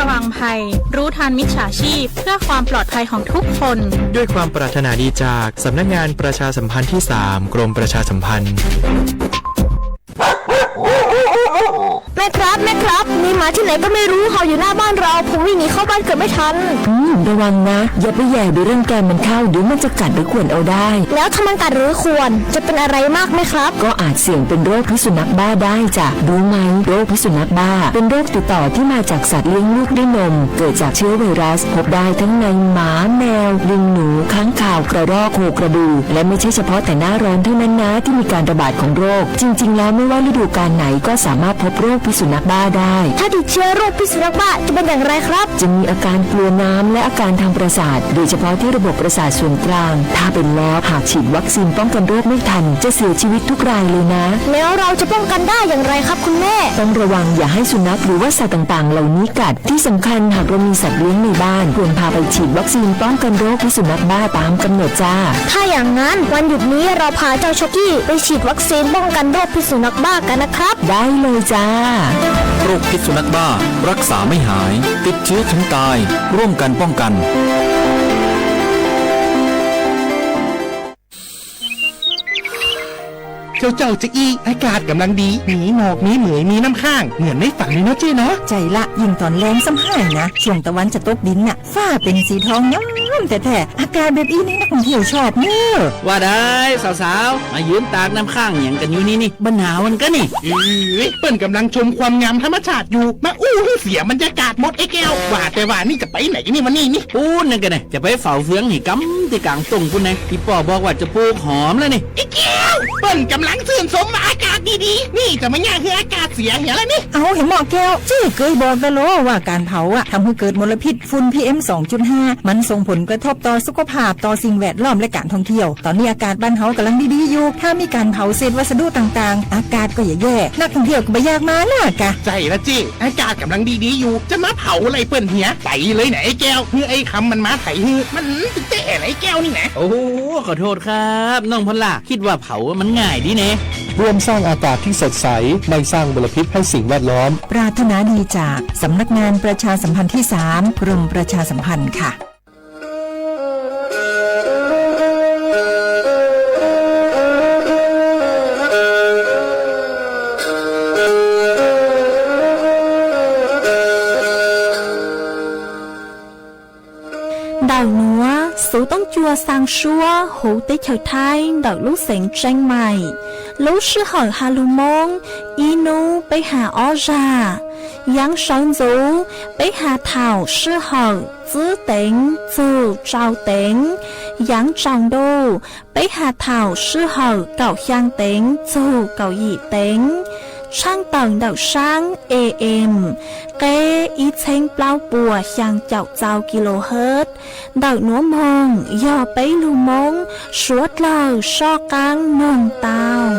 ระวังภัย รู้ทันมิจฉาชีพ เพื่อความปลอดภัยของทุกคน ด้วยความปรารถนาดีจากสำนักงานประชาสัมพันธ์ที่สาม กรมประชาสัมพันธ์ แม่ครับ แม่ครับ มีหมาที่ไหนก็ไม่รู้เห่าอยู่หน้าบ้านเรา ผมวิ่งหนีเข้าบ้านเกือบไม่ทัน อืม ระวังนะ อย่าไปแหย่หรือรังแกมันเข้า เดี๋ยวมันจะกัดหรือข่วนเอาได้ แล้วถ้ามันกัดหรือข่วน จะเป็นอะไรมากไหมครับ ก็อาจเสี่ยงเป็นโรคพิษสุนัขบ้าได้จ้ะ รู้ไหม โรคพิษสุนัขบ้า เป็นโรคติดต่อที่มาจากสัตว์เลี้ยงลูกด้วยนม เกิดจากเชื้อไวรัส พบได้ทั้งในหมา แมว ลิง หนู ค้างคาว กระรอก โคกระบือ และไม่ใช่เฉพาะแต่หน้าร้อนเท่านั้นนะ ที่มีการระบาดของโรค จริงๆ แล้วไม่ว่าฤดูกาลไหนก็สามารถพบโรคพิษสุนัขบ้าได้ ถ้าติดเชื้อโรคพิษสุนัขบ้าจะเป็นอย่างไรครับ จะมีอาการกลัวน้ำและอาการทางประสาท โดยเฉพาะที่ระบบประสาทส่วนกลาง ถ้าเป็นแล้วหากฉีดวัคซีนป้องกันโรคไม่ทัน จะเสียชีวิตทุกรายเลยนะ แล้วเราจะป้องกันได้อย่างไรครับคุณแม่ ต้องระวังอย่าให้สุนัขหรือว่าสัตว์ต่างๆ เหล่านี้กัด ที่สำคัญหากเรามีสัตว์เลี้ยงในบ้าน ควรพาไปฉีดวัคซีนป้องกันโรคพิษสุนัขบ้าตามกำหนดจ้า ถ้าอย่างนั้นวันหยุดนี้เราพาเจ้าช็อกกี้ไปฉีดวัคซีนป้องกันโรคพิษสุนัขบ้ากันนะครับ ได้เลยจ้า โรคพิษสุนัขบ้า รักษาไม่หาย ติดเชื้อถึงตาย ร่วมกันป้องกัน เจ้าเจ้าจะอี้ อากาศกำลังดี มีหมอก มีเหมย มีน้ำค้าง เหมือนในฝันเลยเนาะเจ้เนาะ ใจ้ละ ยิ่งตอนแลงซ้ำห้ายนะ ช่วงตะวันจะตกดินน่ะ ฟ้าเป็นสีทองงามแท้ๆ อากาศแบบอี้นี่นักท่องเที่ยวชอบเนอะ ว่าได สาวๆ มายืนตากน้ำค้างหยังกันอยู่นี่นี่ บ่หนาวกันกะนี่ เอ้ย เปิ้นกำลังชมความงามธรรมชาติอยู่ มาอู้ให้เสียบรรยากาศหมดไอ้แก้ว ว่าแต่ว่านี่จะไปไหนนี่วันนี้นี่ ปู๊นนั่นกะนะ จะไปเฝ้าเฟืองให้กำที่กลางต้งปู๊นนะ ที่ป้อบอกว่าจะปลูกหอมแล้วนี่ ไอ้แก้ว เปิ้นกำลังชื่นชมว่าอากาศดีๆ นี่จะมาย่าให้อากาศเสียเหียแล้วนี่ เอาให้เหมาะแก้ว เจ้เกยบอกตะโลว่าการเผาอะทำให้เกิดมลพิษฝุ่น พีเอ็ม สองจุดห้า มันส่งผลกระทบต่อสุขภาพ ต่อสิ่งแวดล้อมและการท่องเที่ยว ตอนนี้อากาศบ้านเฮากำลังดีๆอยู่ ถ้ามีการเผาเศษวัสดุต่างๆ อากาศก็จะแย่ นักท่องเที่ยวก็บ่อยากมาแล้วกะ ใจ้ละเจ้ อากาศกำลังดีๆอยู่ จะมาเผาอะไรเปิ้นเหีย ไปเลยนะไอ้แก้ว เพื่อไอ้คำมันมาไถหื้อ มันตึงแต่แอนไอ้แก้วนี่นะ โอ้โห ขอโทษครับ น้องพอลล่า คิดว่าเผามันง่ายดีแน่ ร่วมสร้างอากาศที่สดใส ไม่สร้างมลพิษให้สิ่งแวดล้อม ปรารถนาดีจากสำนักงานประชาสัมพันธ์ที่สาม กรมประชาสัมพันธ์ค่ะ Ntawm nuav xuv toob cua xaa suab huv teb chaws Thaib ntawm lub xeev Tseeb Maim. Lub sij hawm has lug Moob, ib nub peb has ob zag. Yaav sawv ntxuv, peb has thaum sij hawm tsib teev txug rau teev. Yaav tsaus ntuj, peb has thaum sij hawm kaum xyaa teev txug kaum yim teev. Tshaaj tawm ntawm saab A M, qeb ib txheeb plaub puas xyaa caum txau kilohertz. Ntawm nuav moog yog peb lug Moob suav dlawg soj qaab noog tau.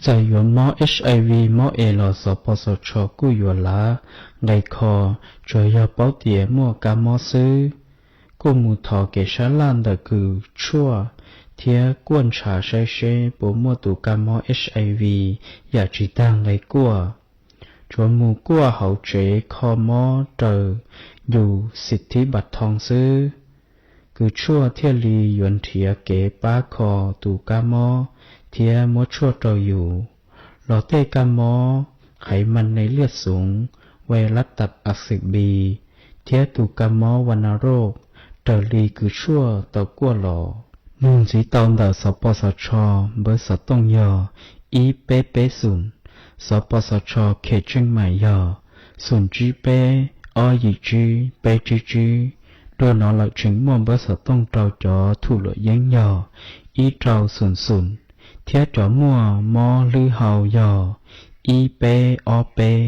Txawm yuav mob H I V mob es los Xov Pos Xov Tshos kuj yuav lav nqe kho, tsuav yog paub tias muaj kab mob xwb. Kuj mus thov kev sab laj ntawm kws tshuaj thiab kuaj ntshav saib seb puas muaj tus kab mob H I V yam tsis tag nqe kuaj. Tsuav mus kuaj hauv tsev kho mob raws yus xim thib npam thoo xwb, kws tshuaj thiaj li yuav nrhiav kev pab kho tus kab mob thiab muab tshuaj rau yus. Los tej kab mob qhaiv mas nees liaj xoov, vais lab tas a xwm bi, thiab tus kab mob va na roj raws li kws tshuaj tau kuaj los. Nug ntxiv tau ntawm Xov Pos Xov Tshos npawb xov tooj yog ib peb peb xoom, Xov Pos Xov Tshos khem Tseej Maim yog xoom tsib peb ob yim tsib peb tsib tsib. Dua no lawm tseem muaj npawb xov tooj rau cov thum luam yeeb yog ib rau xoom xoom, thiab cov muaj mob hlwb hau yog ib peb ob peb.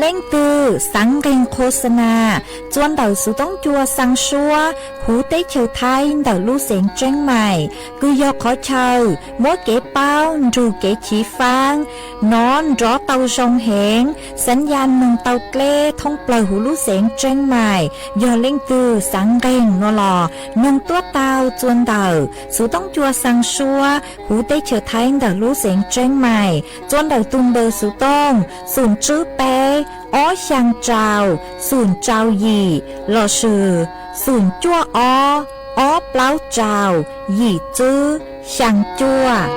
Leej twg xav nqeeg qhua xa nas txua ntawm xuv toob cua xaa suab huv teb chaws Thaib ntawm lub xeev Tseeb Mais, kws yog qhov chaw muab kev paub nrug kev chiv faab nov nrov tau zoo heev, xav ya noog tau dleb thoob plawg huv lub xeev Tseeb Mais. Yog leej twg xav nqeeg no los noog tuab tau txua ntawm xuv toob cua xaa suab huv teb chaws Thaib ntawm lub xeev Tseeb Mais txua ntawm tug npawb xuv tooj xoom tswb peb ob xyaa rau xoom rau yim lossis xoom cuaj ob ob plaub rau yim tswb xyaa cuaj.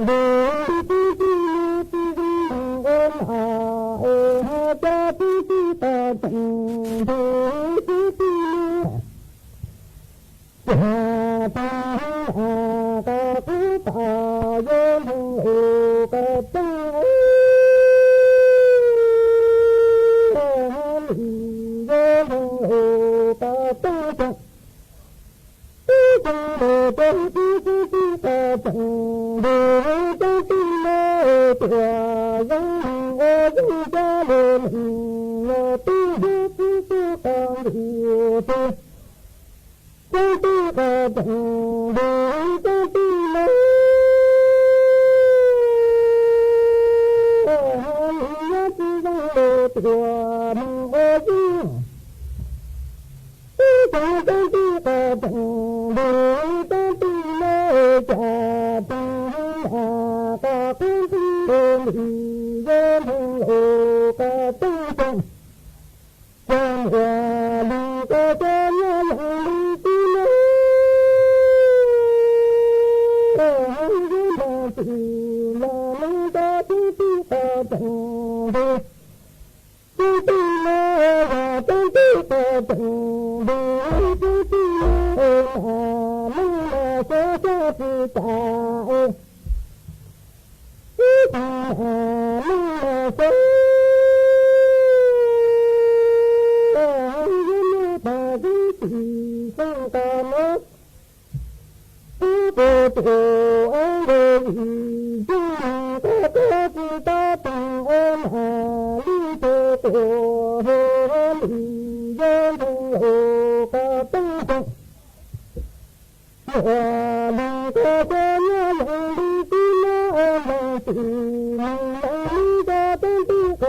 ia tug txiv tub tib tuam, tag hab tug lwm yog lug los koj tooj cab. Yog lug koj cab nyob zoo li tib no, yog leej twg los nug koj tub tib koj tseem lug tub tib no, ib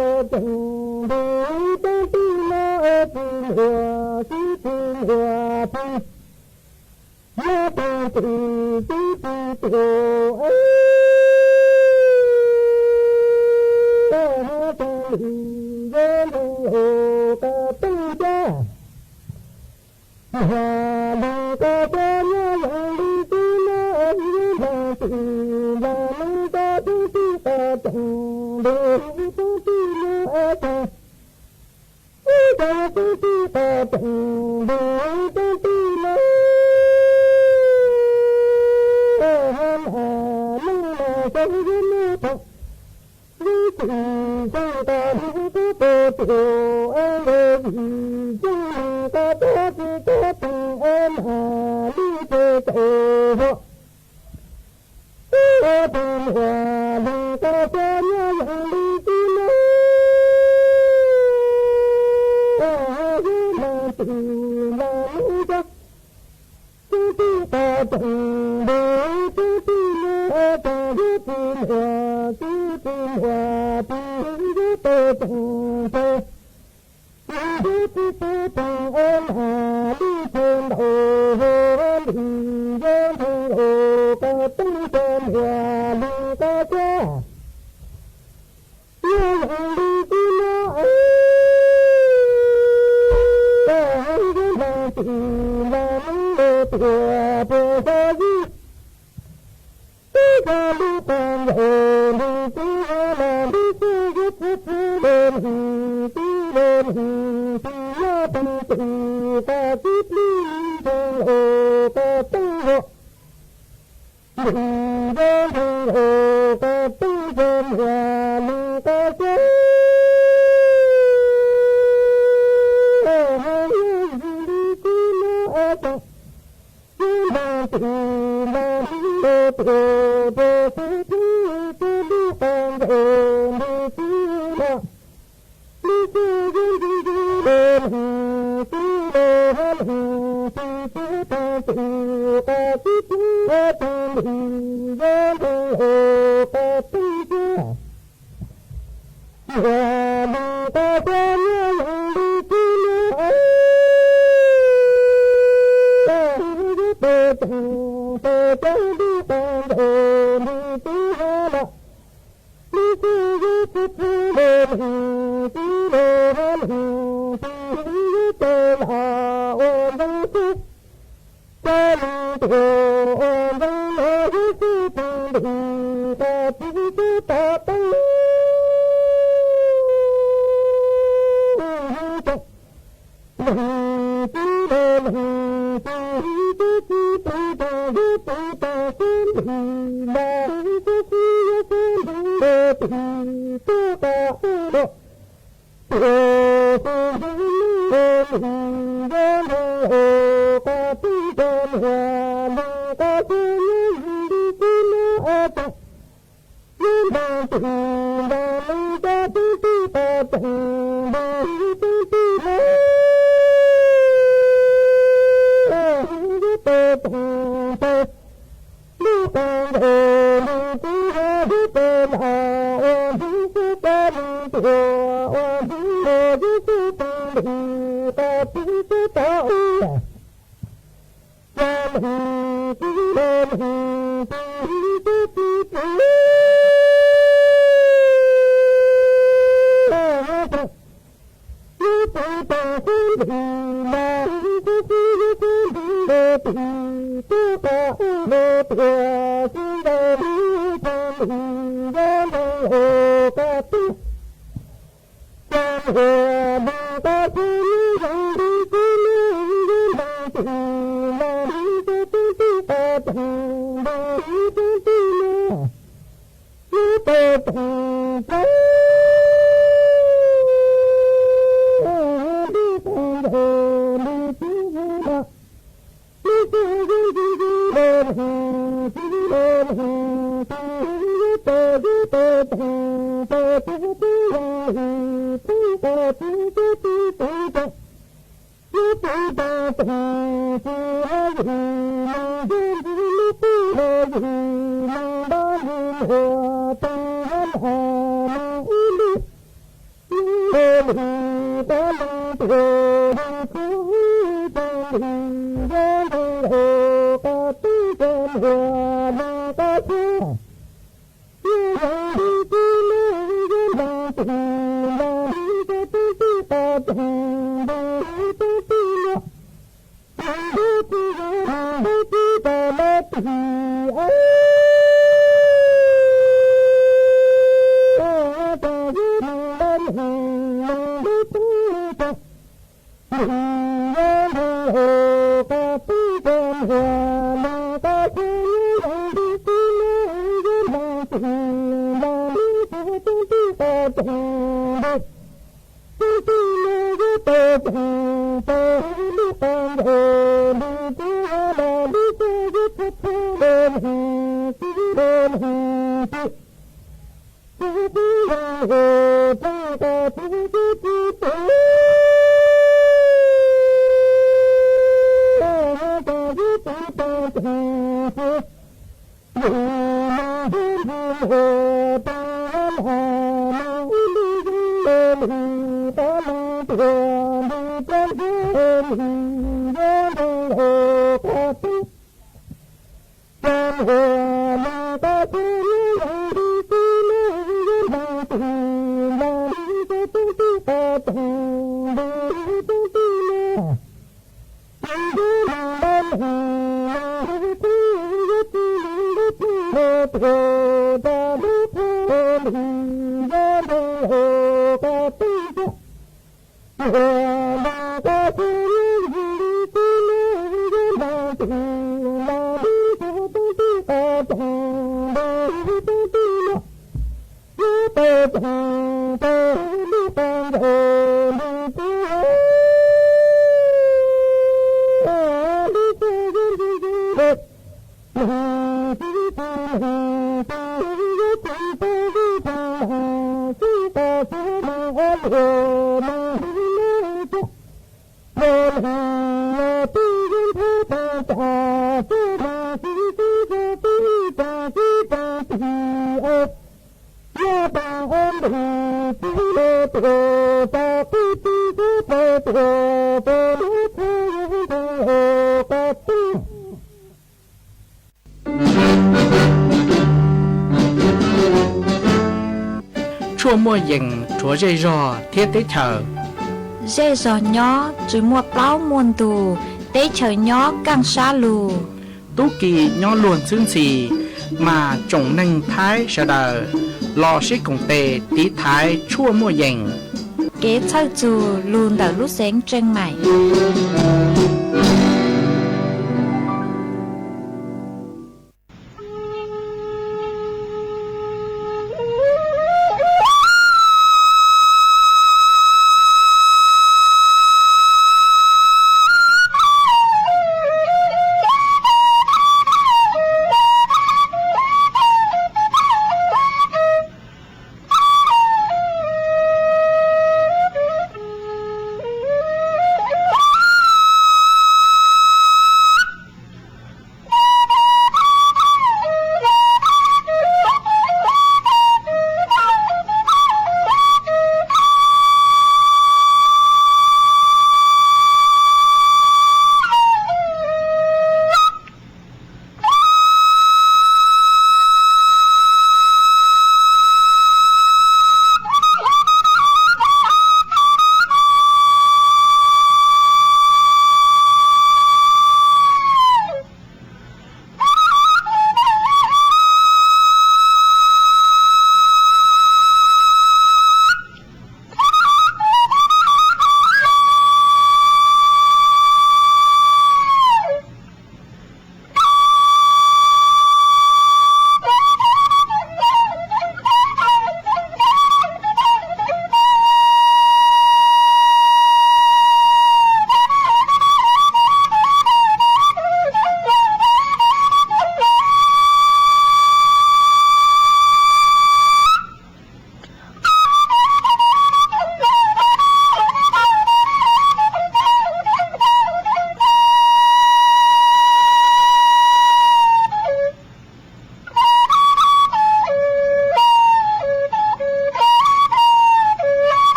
tug tub tib koj tseem lug tub tib no, hab mas nug los xyov yog nug thaum ib txwm xyoo tas lug koj puas tuam, es yim xyoo koj cab tsis cab tug, es mas lug tsis tau hov. Ib tug muaj lug koj cab nyob zoo li tib no, yog leej twg los nug koj tub tib koj tseem lug tub tib no, tag yog tsis muaj tub tsis muaj tug yog tau tseem tau. Yog tsis tau tseem, es mas lug tsis tau hov, lwm yog lug los koj tooj cab muaj lug koj cab. Yog zoo li tib no, es yog leej twg los nug los tias pes xya yim, twb yog lub qab ncaus nws tib los lub xyoo yuav txog txog los nws tib los nws tsis nyob tau tus qab tib plig nrog los qab teeb los. Nws yuav nrog los qab teeb yog muaj nws qab xyab. Hais yog yus li kuv nyob a tau, yus nrog tus nrog nws los tias pes xya yim, twb lub qab ncaus nws tib los lub xyoo yuav nrog nws los nws tib los hais nws tsis nyob tau tus qab tib plig nrog nws yuav nrog los qab teeb yog muaj nws qab xyab. Nyob zoo li kuv nyob a tau, yuav tes toom tes cov lub qab ncaus nws tib los lub xyoo yuav txog txog los nws tib los hais nws tsis yuav tes los ua ntxoov xwb. Cov neeg tias ua ntxoov los yuav xwb txog ntim qab tib xwb tom teeb. Leej tib los leej tsis tib tsis tus tau yuav tus tau xwb ntim los xwb xwb yuav xwb ntim los tim tuaj qab los. Tias xwb ntim los nws yuav nrog los qab tib cov muaj nws qab xyab. Nyob zoo li kuv nyob a tau, yuav nrog tus nrog nws cov teeb tij qab teeb nrog teeb tij los yuav tes toom tes lub qab ncaus nws tib los yuav tes los ua ntxoov xwb. Cov neeg tias ua ntxoov los yuav xwb txog ntim qab tib xwb tom ub. Cov neeg tib los neeg tsis tib tsis tus yuav tes toom xwb ntim los xwb xwb yuav xwb ntim los tim tuaj qab los. Tias xwb ntaus li txog ntim yuav nrog los qab tib cov muaj nws qab xyab. Nyob zoo li kuv nyob yuav nrog tim los li cov teeb tij qab teeb nrog li teeb tij los yuav tes toom tes lub qab ncaus nws tib los lub xyoo yuav nrog los nws tib los nws tsis yuav tes yuav tes toom tes cov tib los nws tib qab tib cov tib tib tes yuav tib tes toom tsis hais yus neeg yuav nrog lub qub los yus neeg nrog nws muaj tes hab los neeg ib lub. Nws los nws qab los tias nws txhua txog nws yuav nrog los qab tib cov muaj nws qab xyab. Yog zoo li kuv nyob yuav nrog tim los li cov teeb tij qab teeb nrog li teeb tij los nrog li tib los nrog li tib tas los tim a tas yuav nrog los nrog li tib tas nws yuav nrog los qab tib cov muaj nws qab xyab. Yog zoo li kuv nyob yuav nrog tim los li cov teeb tij qab teeb nrog teeb tij los yuav tes toom tes lub qab ncaus nws tib los li xyoo yuav txog txog los nws tib los nws tib tib los tib tas tib tib tib tes tas yuav tib tas tes tes nws nws nws nws tes tas los nws ib lub zoo los nws qab los tias nws cov nws yuav nrog los qab tib cov muaj nws qab xyab. Yog zoo li kuv nyob yuav nrog tim los li cov teeb tij qab teeb nrog li teeb tij los nws yuav nrog los Tshuaj muaj yees rhuav zej zog thiab teb chaws. Zej zog nyob tsis muaj plaub muaj ntug, teb chaws nyob kaj sab lug. Tub ki nyob luag ntxhwb ntxhi, mas tsoom neeg Thaib sawv daws los sib koom tes tiv thaiv tshuaj muaj yees. Kev txhawj txug lug ntawm lub xeev Tseej Maim.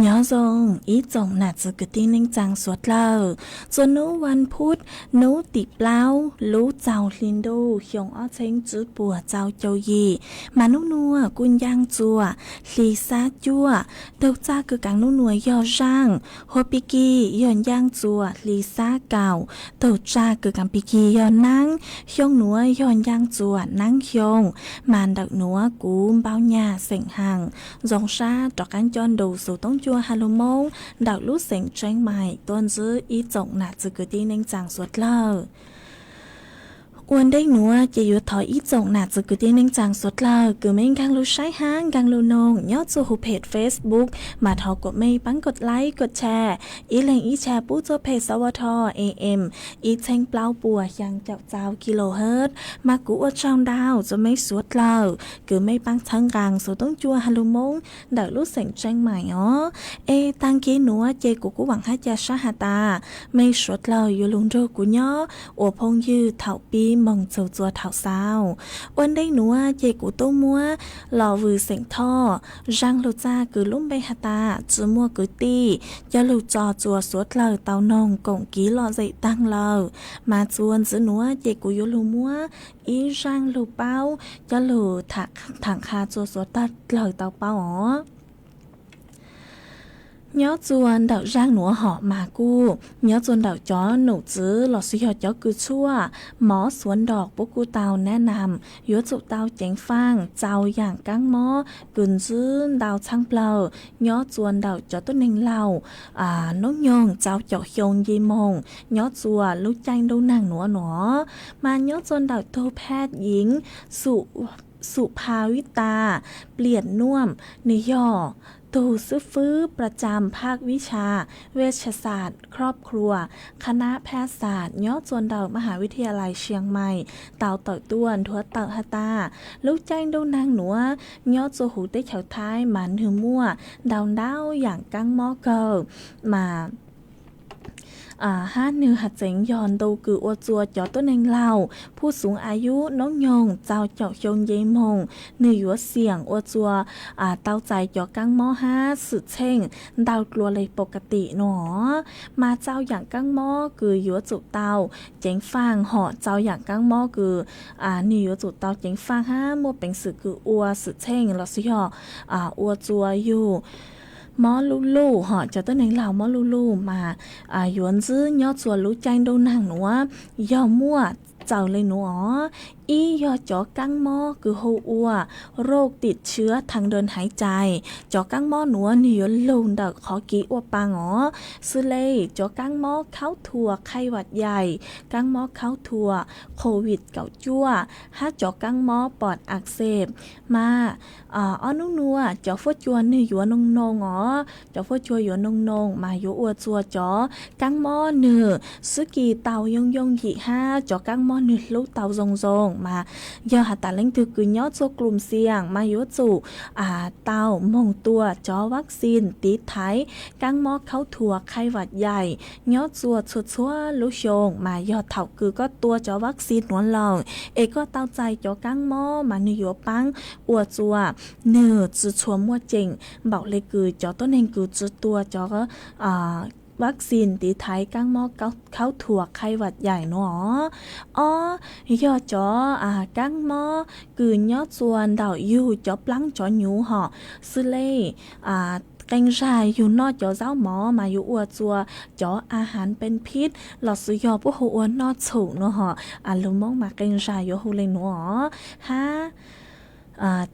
Nyob zoo ib tsoom nam txiv kwv tij neej tsaa suav dlawg, txuas nub vas phuv, nub tim plaub lub txaus hli ntuj xyoo ob txheeb tsib puas txaus caum yim, mas nub nuav kuj ncaaj txuas hli xab cuaj. Tug txaj kws kaav nub nuav yog zaaj, huab pig kig yog ncaaj txuas hli xab kaum. Tug txaj kws kaav pig kig yog naab, xyoo nuav yog ncaaj txuas naab xyoo, mas ntawm nuav kuv npau nyag xeem haas. Zoo sab rov qaab coj nrug xuv toob cua has lug Moob ntawm lub xeem Tseeb Maim tuaj ntsib ib tsoom nam txiv kwv tij neej tsaa suav dlawg. Ua ntej nuav ces yuav thov ib tsoom nam txiv kwv tij neej tsaa suav dlawg kws mej nkaag lug saib hab nkaag lug noog nyob txug huv phem Facebook, mas thov kuas mej paab kov like kov share, ib leeg ib share pub txug phem sawv tho am ib txheeb plaub puas xyaa caum txaus kilohertz. Mas kuv ua tsaug ntau txug mej suav dlawg kws mej paab txhawb nqaa xuv toob cua has lug Moob ntawm lub xeem Tseeb Maim os. Es taag kis nuav ces kuv kuj vaam hab ca sab has tas mej suav dlawg yuav lug nrug kuv nyob ua phooj ywg thaum pib moos txug txua thaum xaus. Ua ntej nuav ces kuv tub muab los vws xeem Thoj, zaj lug txag kws lub npe has tas tsi muaj kwv tij, coj lug tso txua suav dlawg tau noog koom kiv lom zem taag lawm. Mas txuas ntxiv nuav ces kuv yuav lug muab ib zaj lug paub coj lug tham qha txua suav dlawg tau paub os. Nyob txua ntawm zaj nuav hom mas kuj nyob txua ntawm cov num txwv lossis yog cov kws tshuaj mov xuav nrom puab kuj tau nab nam yuav tsum tau ceev faaj txaus yaam kaab mob kws ntsib ntau txhaab plawg nyob txua ntawm cov tuab neeg laug noob nyoog txaus caum xyoo nce moog nyob txua lub caij ntuj nag nuav nuav. Mas nyob txua ntawm tug phaj yeev Xuphavitas Pliam Nuam, nwg yog tug xwb fwb ประจำภาควิชาเวชศาสตร์ครอบครัว คณะแพทยศาสตร์ nyob txua ntawm มหาวิทยาลัยเชียงใหม่ tau tawm tuaj nthuav tawm has tas, lub caij ntuj nag nuav nyob txua huv teb chaws Thaib mas nwg muaj ntau ntau yaam kaab mob kawg, mas hab nwg has txeev yog ntu kws ua txua cov tuab neeg laug, phuj xuv a yub noob nyoog txaus caum xyoo nce moog, nwg yuav xiam ua txua tau txais cov kaab mob hab xwm txheej ntau dlua le pov ka tim nuav. Mas txaus yaam kaab mob kws yuav tsum tau ceev faaj hom txaus yaam kaab mob kws nwg yuav tsum tau ceev faaj hab muaj peev xwm kws ua xwm txheej lossis yog ua txua yug mob luj luj hom cov tuab neeg laug mob luj luj mas yuav ntsib nyob txua lub caij ntuj nag nuav yog muaj txaus le nuav os. Ib yog cov kaab mob kws hu ua โรคติดเชื้อทางเดินหายใจ, cov kaab mob nuav nwg yuav lug ntawm qhov kiv ua paa os, xws le cov kaab mob khaub thuas ไข้หวัดใหญ่, kaab mob khaub thuas COVID kaum cuaj, hab cov kaab mob pom ak xees. Mas ob nub nuav cov fuab cua nwg yuav noo noo os, cov fuab cua yuav noo noo mas yuav ua txua cov kaab mob nwg swb kis tau yooj yooj yim hab cov kaab mob nwg hlub tau zoo zoo. Mas yog has tas leej twg kws nyob txua กลุ่มเสี่ยง mas yuav tsum tau moog tua cov vaccine tiv thaiv kaab mob khaub thuas ไข้หวัดใหญ่ nyob txua txhua txhua lub xyoo. Mas yog thaum kws koj tua cov vaccine nuav lawm es koj tau txais cov kaab mob mas nwg yuav paab ua txua nwg tsi tshua muaj ceem npaum le kws cov tuab neeg kws tsi tua cov vaccine tiv thaiv kaab mob khaub thuas ไข้หวัดใหญ่ nuav os. Ob yog cov kaab mob kws nyob txua ntawm yug cov plaab cov nyuv hom, xws le qee zag yug noj cov zaub mov mas yuav ua txua cov อาหารเป็นพิษ lossis yog puab hu ua noj txhum nuav hom, lug Moob mas qee zag yuav hu le nuav os. Hab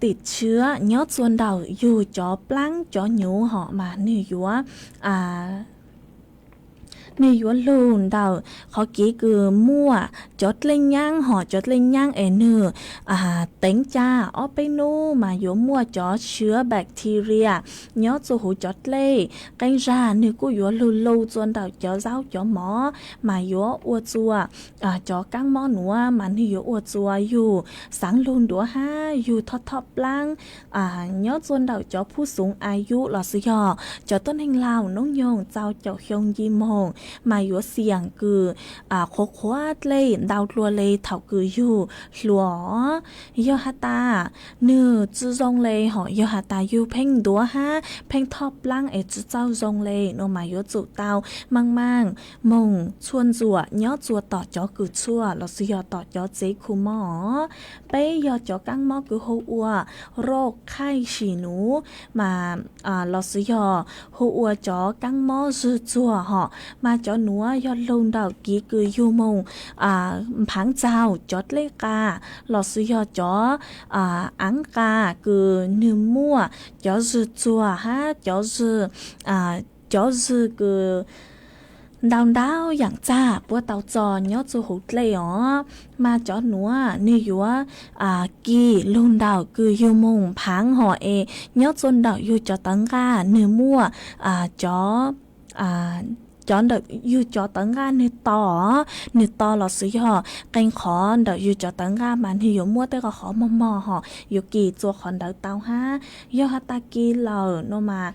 tim tshiab nyob txua ntawm yug cov plaab cov nyuv hom mas nwg yuav nwg yuav lug ntawm qhov kev kws muaj cov dlej nyaab hom cov dlej nyaab es nwg teev ca ob peb nub mas yuav muaj cov เชื้อแบคทีเรีย nyob txua huv cov dlej. Qee zag nwg kuj yuav lug lug txua ntawm cov zaub cov mov mas yuav ua txua cov kaab mob nuav mas nwg yuav ua txua yug xaav lug nruav hab yug thoj thoj plaab. Nyob txua ntawm cov phuj xoov a yub lossis yog cov tuab neeg laug noob nyoog txaus caum xyoo nce moog mas yuav xiam kws qhuav qhuav dlej ntau dlua le thaum kws yug hluas. Yog has tas nwg tsi zoo le hom yog has tas yug pheej ntuav hab pheej thoj plaab es tsi txawj zoo le nuav mas yuav tsum tau maaj maaj moog txhua ntxuam nyob txua tom cov kws tshuaj lossis yog tom cov tsev khu mob. Peb yog cov kaab mob kws hu ua โรคไข้ฉี่หนู mas lossis yog hu ua cov kaab mob zwg txuag hom. Mas cov nuav yog lug ntawm kev kws yug moog nphaav txaug cov dlej qas lossis yog cov aav qas kws nwg muaj cov zwg txuag hab cov zwg, cov zwg kws ntau ntau yaam txag puab tau txo nyob txua huv dlej os. Mas cov nuav nwg yuav kis lug ntawm kws yug moog nphaav hom es nyob txua ntawm yug cov tawv nqaj nwg muaj cov cov ntawm yug cov tawv nqaj nwg to, nwg to lossis yog qee qhov ntawm yug cov tawv nqaj mas nwg yuav muaj tej qhov qhov mog mog hom yuav kis txua qhov ntawd tau hab. Yog has tas kis lawm nuav mas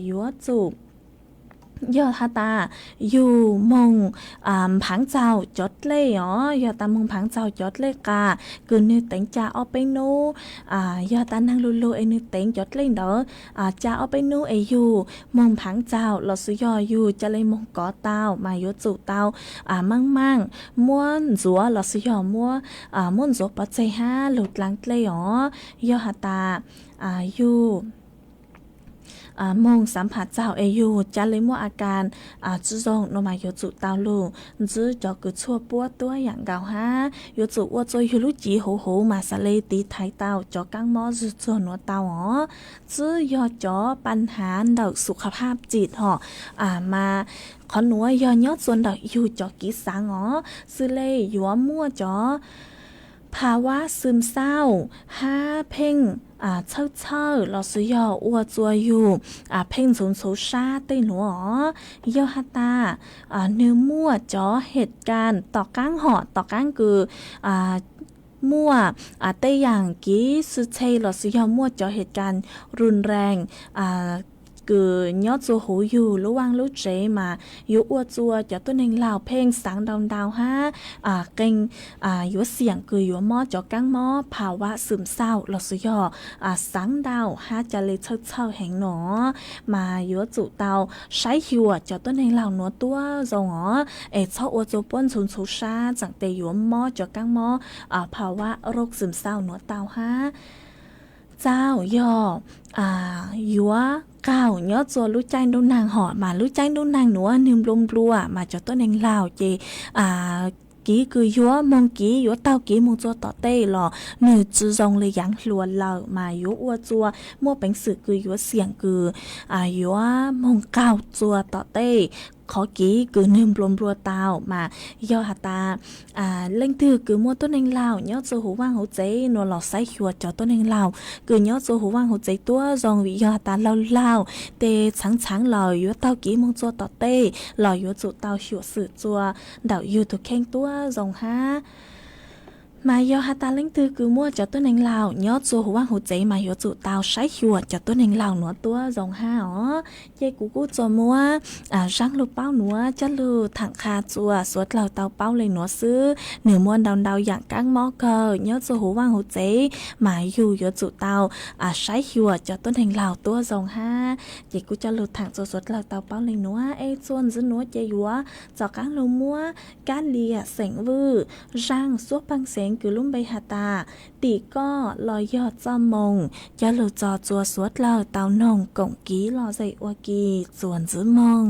yuav tsum yog has tas yug moog phaav txaug cov dlej os, yog tas moog phaav txaug cov dlej qas kws nwg teev ca ob peb nub, yog tas naag lug lug es nwg teev cov dlej ntawd ca ob peb nub es yug moog phaav txaug lossis yog yug ca le moog kov tau mas yuav tsum tau maaj maaj muab ntxuav lossis yog muab ntxuav pov tseg hab lug dlaab dlej os. Yog has tas yug moog xaav phaav txaug es yug ca le muaj a kas tsi zoo no mas yuav tsum tau lug ntsib cov kws tshuaj puab tuab yaam nkaus hab yuav tsum ua tsua yug lub civ huv huv mas xaav le tiv thaiv tau cov kaab mob zug txuag nuav tau os. Tsi yog cov paj hnav ntawm xu qha phaj txim hom mas qhov nuav yog nyob tsua ntawm yug cov kiv xaav os. Xws le yuav muaj cov pha vab xwm xauj hab pheej txhawj txhawj lossis yog ua tsua yug pheej ntxhuv ntxhuv sab tej nuav os. Yog has tas nwg muaj cov het kas tom qaab hom tom qaab kws muaj tej yaam kiv xwm txhe lossis yog muaj cov het kas run rees kws nyob tsua huv yug lub vaaj lub tsev mas yuav ua tsua cov tuab neeg laug pheej xaav ntau ntau hab qee yuav xiam kws yuav mob cov kaab mob pha vab xwm xauj lossis yog xaav ntau hab ca le txhawj txhawj heev no mas yuav tsum tau saib xyuas cov tuab neeg laug nuav tuab zoo os, es txhob ua tsua puab ntxhuv ntxhuv sab tseem tes yuav mob cov kaab mob pha vab roj xwm xauj nuav tau hab. Txaus yog yuav qaug nyob tsua lub caij ntuj nag hom mas lub caij ntuj nag nuav nwg nplua nplua mas cov tuab neeg laug ces kiv kws yuav moog kiv yuav taug kiv moog tsua tom tej los nwg tsi zoo le yaav hluas lawm mas yuav ua tsua muaj peev xwm kws yuav xiam kws yuav moog qaug tsua tom tej qhov kiv kws nwg nplua nplua tau mas yog has tas leej twg kws muaj tuab neeg laug nyob tsua huv vaaj huv tsev nuav los saib xyuas cov tuab neeg laug kws nyob tsua huv vaaj huv tsev tuab zoo vim yog has tas laug laug tes txheev txheev lawm yuav taug kiv moog tsua tom tej los yuav tsum tau xyuam xim tsua ntawm yug tug kheej tuab zoo hab. Mas yog has tas leej twg kws muaj cov tuab neeg laug nyob tsua huv vaaj huv tsev mas yuav tsum tau saib xyuas cov tuab neeg laug nuav tuab zoo hab os. Ces kuv kuj tsuas muab zaaj lug paub nuav coj lug thaam qha tsua suav dlawg tau paub le nuav xwb. Nwg muaj ntau ntau yaam kaab mob kawg nyob tsua huv vaaj huv tsev mas yug yuav tsum tau saib xyuas cov tuab neeg laug tuab zoo hab. Ces kuj coj lug thaam tsua suav dlawg tau paub le nuav es txuas ntxiv nuav ces yuav rov qaab lug muab kab liam xeem vwj zaaj xuab pheej xeev kws lub npe has tas Tim koj los yog txoj moo coj lug tso tsua suav dlawg tau noog koom kiv lom zem ua ke txuas ntxiv moog.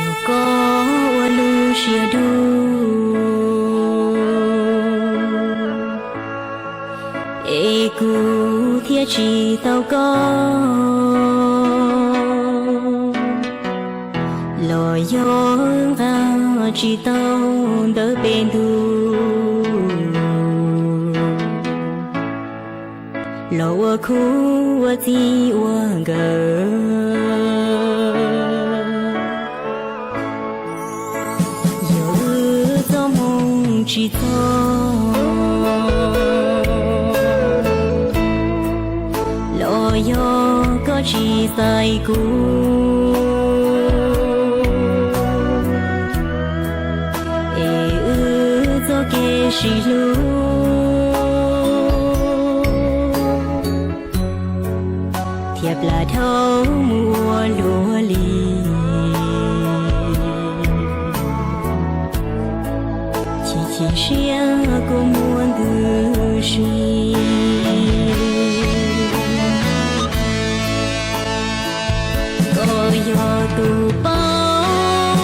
Yog koj ua lub siab dub es kuv thiaj tsis tau koj, los yog nqa tsis tau ntawv pem ntuj los ua khub ua txij ua nkawm. Yog wb txoj moo tsis txog los yog koj tsis xaiv kuv es wb txoj kev sib hlub thiaj plam dhau mus ua luaj li. Chim chim siab kua muag ntws si, koj yog tus paub,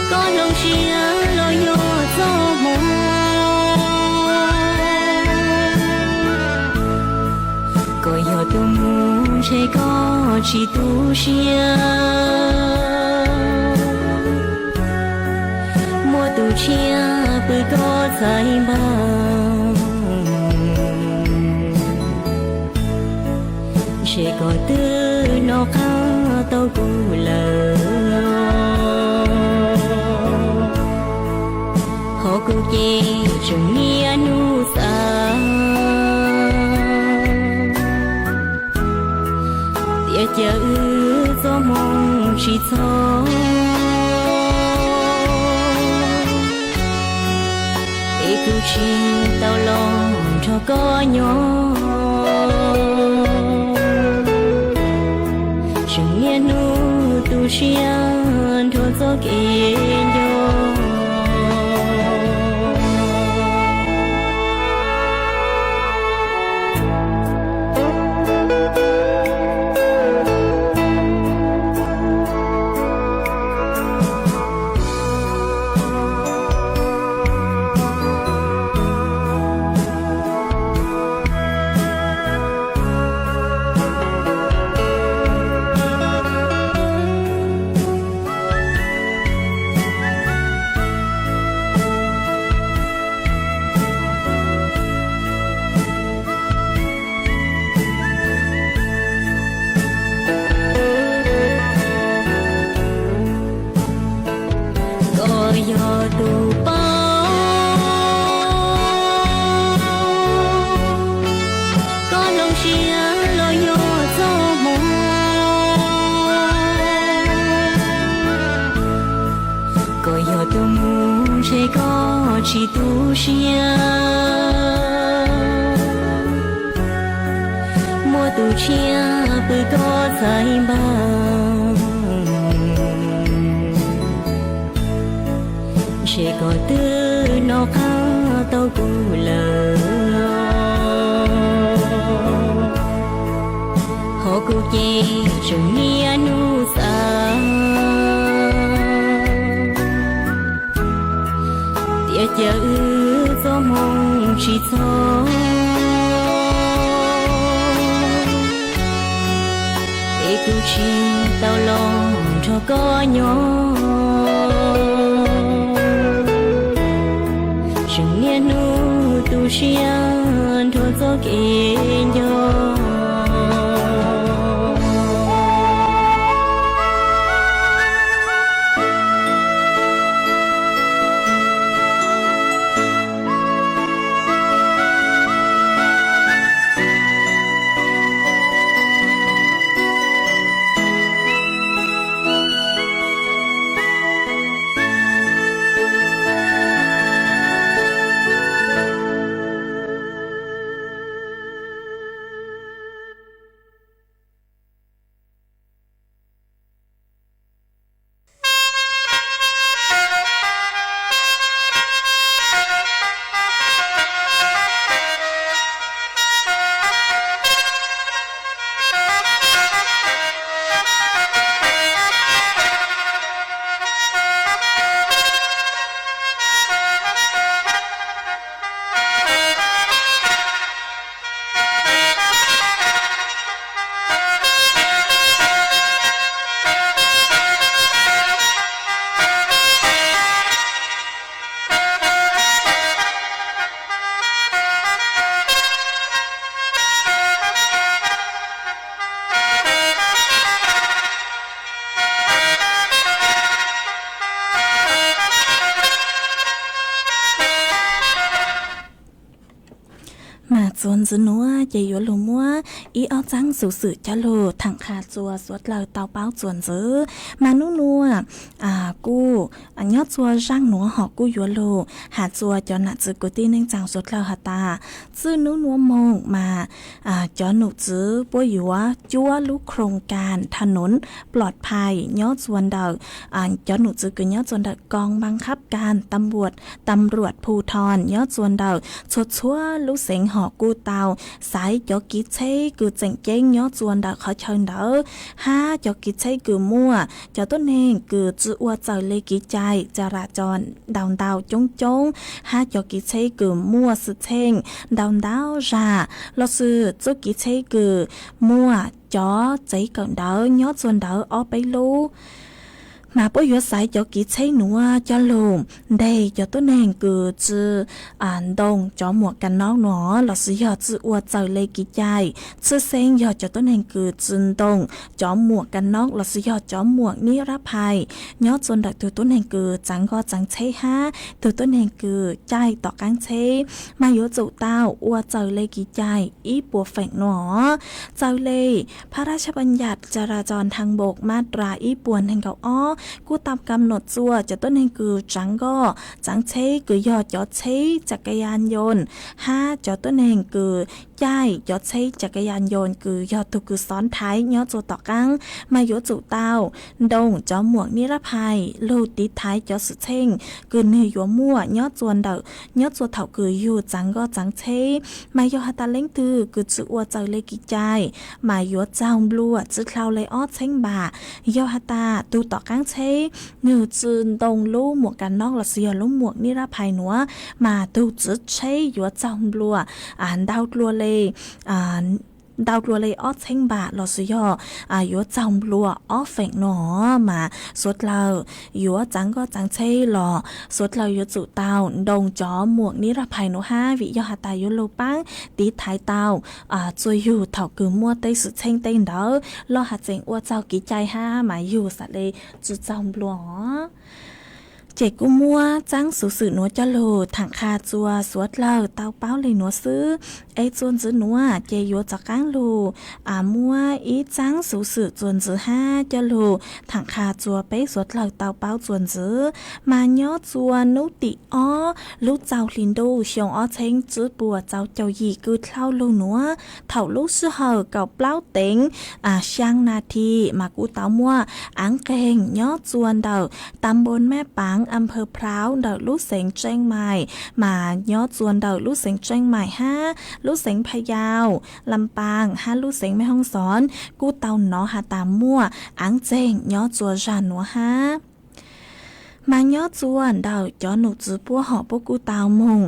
koj hloov siab los yog txoj hmoo. tsis tu siab, muaj tus tshiab pw koj txhais npawg. Ntshe koj twb hnov qab tau kuv lawm, ho kuv ces tseem niaj hnub xav tias cia wb txoj hmoo tsis txhob, es kuv tsis tau los nrog koj nyob. Tseem niaj hnub tu siab nrog txoj kev nco. Koj yog tus paub, koj hloov siab los yog txoj hmoo. Koj yog tus mus ntshe koj tsis tu siab, muaj tus tshiab pw koj txhais npawg. Ntshe koj twb hnov qab tau kuv lawm, ho kuv ces tseem niaj hnub xav tias cia wb txoj hmoo tsis txhob, es kuv tsis tau los nrog koj nyob. Tseem niaj hnub tu siab nrog txoj kev nco. Mas txuas ntxiv nuav ces yuav lug muab ib ob txaab xuv xwm coj lug thaam qha txuas suav dlawg tau paub txuas ntxiv. Mas nub nuav kuj nyob txuas zaaj nuav hom kuj yuav lug has txuas cov nam txwv kwv tij neej tsaa suav dlawg has tas, txij nub nuav moog mas cov num txwv puab yuav cuab lub khoo kas tha num plom phais nyob txuas ntawm cov num txwv kws nyob txuas ntawm koos npaas khab kas, tam ruam phu thoo nyob txuas ntawm txhua txhua lub xeev hom kuj tau xaiv cov kev tsheb kws tseem ceeb nyob txua ntawm qhov chaw ntawd, hab cov kev tsheb kws muaj cov tuab neeg kws tsi ua txawm le kev cai ca ra co ntau ntau coob coob, hab cov kev tsheb kws muaj xwm txheej ntau ntau zag, los sis txuj kev tsheb kws muaj cov tsev kawm ntawv nyob txua ntawd ob peb lub. Mas puab yuav xaiv cov kev tsheb nuav coj lug nteg cov tuab neeg kws tsi ntoo cov muam ka nob nuav los sis yog tsi ua txawm le kev cai. Tshwj xeeb yog cov tuab neeg kws tsi ntoo cov muam ka nob los sis yog cov muam nib rab phais nyob txua ntawm tug tuab neeg kws txaav nkoj txaav tsheb hab tug tuab neeg kws caij tom qaab tsheb, mas yuav tsum tau ua txawm le kev cai ib puas feem nuav. Txawm le พระราชบัญญัติจราจรทางบก มาตรา ib puas neeg nkaum ob kuj tau kam num txua cov tuab neeg kws txaav nkoj txaav tsheb kws yog cov tsheb จักรยานยนต์ hab cov tuab neeg kws caij cov tsheb จักรยานยนต์ kws yog tug kws xov thaiv nyob txua tom qaab, mas yuav tsum tau ntoo cov muam nib rab phais lug tiv thaiv cov xwm txheej kws nwg yuav muaj nyob txua ntawm nyob txua thaum kws yug txaav nkoj txaav tsheb. Mas yog has tas leej twg kws tsi ua txawm le kev cai, mas yuav txaug nplua tsi dlhau le ob txheeb npam. Yog has tas tug tom qaab tsheb nwg tsi ntoo lub muam ka nob los sis yog lub muam nib rab phais nuav, mas tug txiv tsheb yuav txaug nplua ntau dlua le ntau dlua le ob txheeb npam los sis yog yuav txaug nplua ob feem nuav. Mas suav dlawg yuav txaav nkoj txaav tsheb los suav dlawg yuav tsum tau ntoo cov muam nib rab phais nuav hab, vim yog has tas yuav lug paab tiv thaiv tau txuas yug thaum kws muaj tej xwm txheej tej ntawd los has tseem ua txaug kev cai hab mas yug xam le tsi txaug nplua os. Ces kuj muab txaab xuv xwm nuav coj lug thaam qha txua suav dlawg tau paub le nuav xwb. Es txuas ntxiv nuav ces yuav rov qaab lug muab ib txaab xuv xwm txuas ntxiv hab coj lug thaam qha txua peb suav dlawg tau paub txuas ntxiv. Mas nyob txua nub tim ob lub txaus hli ntuj xyoo ob txheeb tsib puas txaus caum yim kws dlhau lug nuav, thaum lub sij hawm kaum plaub teev xyaa nas this mas kuj tau muaj aav qeeg nyob txua ntawm ตำบลแม่ปาง อำเภอพร้าว ntawm lub xeev Tsheej Maim, mas nyob txua ntawm lub xeev Tsheej Maim hab lub xeev Pha Yau, Lam Paas hab lub xeev Mej Hoob Xoob kuj tau nov has tas muaj aav txeeg nyob txua zag nuav hab. Mas nyob txua ntawm cov num txwv puab hom puab kuj tau moog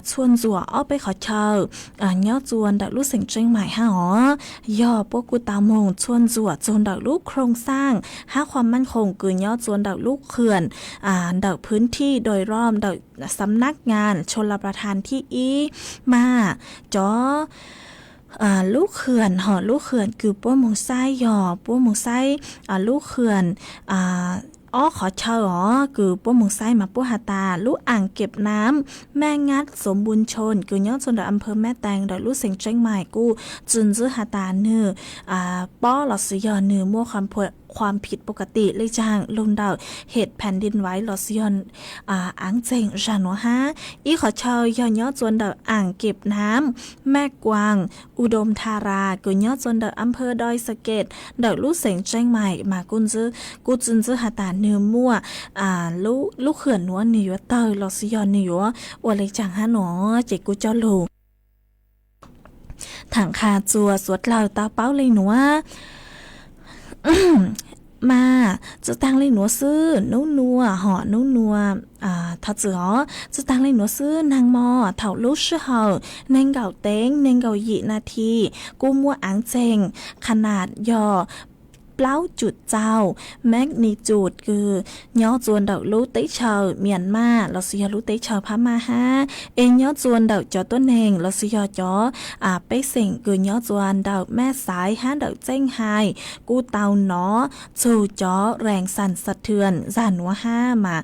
txhua ntxuam ob peb qhov chaw nyob txua ntawm lub xeev Tsheej Maim hab os. Yog puab kuj tau moog txhua ntxuam txug ntawm lub khrooj xaaj hab qhuam maaj khoom kws nyob txua ntawm lub khwm ntawm phwv thij doi rob ntawm xam nab ngas tsho la pra thaan thib ib. Mas cov lub khwm hom lub khwm kws puab moog saib yog puab moog saib lub khwm ob qhov chaw os kws puab moog saib mas puab has tas lub aam keb nam Mej Ngat Xoom Npun Tshoon kws nyob txua ntawm อำเภอแม่แตง ntawm lub xeev Tsheej Maim kuj tsi ntxwb has tas nwg pob los sis yog nwg muaj qhuam phim pov ka tim le caag lug ntawm เหตุแผ่นดินไหว los sis yog aav txeeg zag nuav hab. Ib qhov chaw yog nyob txua ntawm aam keb nam Mej Kuaas U Dom Tha Ras kws nyob txua ntawm อำเภอดอยสะเก็ด ntawm lub xeev Tsheej Maim mas kuj tsi ntxwb has tas nwg muaj lub khwm nuav nwg yuav tawg los sis yog nwg yuav ua le caag hab nuav ces kuj coj lug thaam qha txua suav dlawg tau paub le nuav. Mas tsi taag le nuav xwb, nub nua hom nub nua, thov txwm os, tsi taag le nuav xwb, naag mo thaum lub sij hawm neeg nkaum teev neeg nkaum yim nas this kuj muaj aav txeeg qha nas yog plaub cum txaus magnitude kws nyob txua ntawm lub teb chaws Miam Maj los sis yog lub teb chaws Phab Maj hab. Es nyob txua ntawm cov tuab neeg los sis yog cov pej xeem kws nyob txua ntawm Mej Xaiv hab ntawm Txeej Hais kuj tau nov txug cov rees xas xas thwm zag nuav hab mas